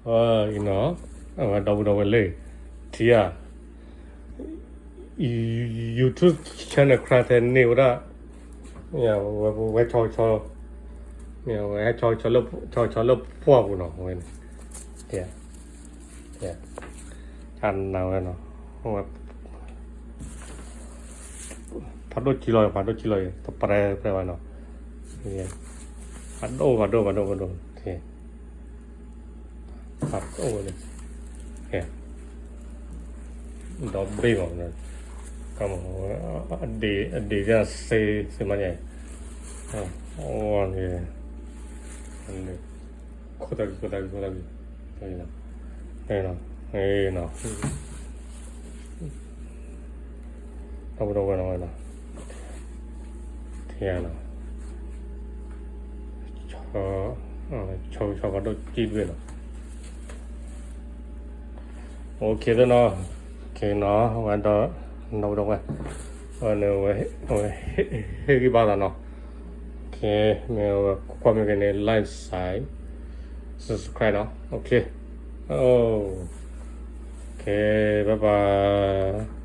အံၤနီၤ, အဝဲဒီပုၢ်ဒီဝဲၢ်လၢ ထံၣ်ဧါ, YouTube channel ခရၣ်ထဲန့ၢ်ဝဲဒၣ်, ဝဲဆီ, ဝဲဆီလၢဖှီၣ်ပူၤနီၤ, ဝဲ, တနၤဝဲနီၤ, ဖးဒိၣ်ကံလီၤ, ဖးဒိၣ်ကံလီၤအံၤ, တပြဲပြဲဘၣ်နီၤ, ဖးဒိၣ်, ဖးဒိၣ်, ဖးဒိၣ်, ဖးဒိၣ်, ဖးဒိၣ်ဝဲန့ၣ်, ဒီဘ့ၣ်မး, အဒ့, အဒ့ဒၣ်စ့, စ့မးန့ၣ်, အဝဲန့ၣ်, ခိၣ်သၣ်ဂံၢ်, ခိၣ်သၣ်ဂံၢ်, ခိၣ်သၣ်ဂံၢ်, နီၤ, နီၤ, ဒီပုၢ်ဒီဝဲၢ်နီၤ, ထံၣ်ဧါနီၤ, ဆီ, ဆီဖးဒိၣ်ကံတဘ့ၣ်နီၤ, OK သ့ၣ်နီၤ, OK နီၤ, ဝဲဒီး, ဒီပုၢ်ဒီဝဲၢ်, အဝဲန့ၣ်, အဝဲဟ့ၣ်ဂံၢ်ဘါသးနီၤ, OK, မ့ၢ်ဝဲကွၢ်မ့ၢ်က့ၤန့ၣ် like, share, subscribe နီၤ, OK, OK, bye bye.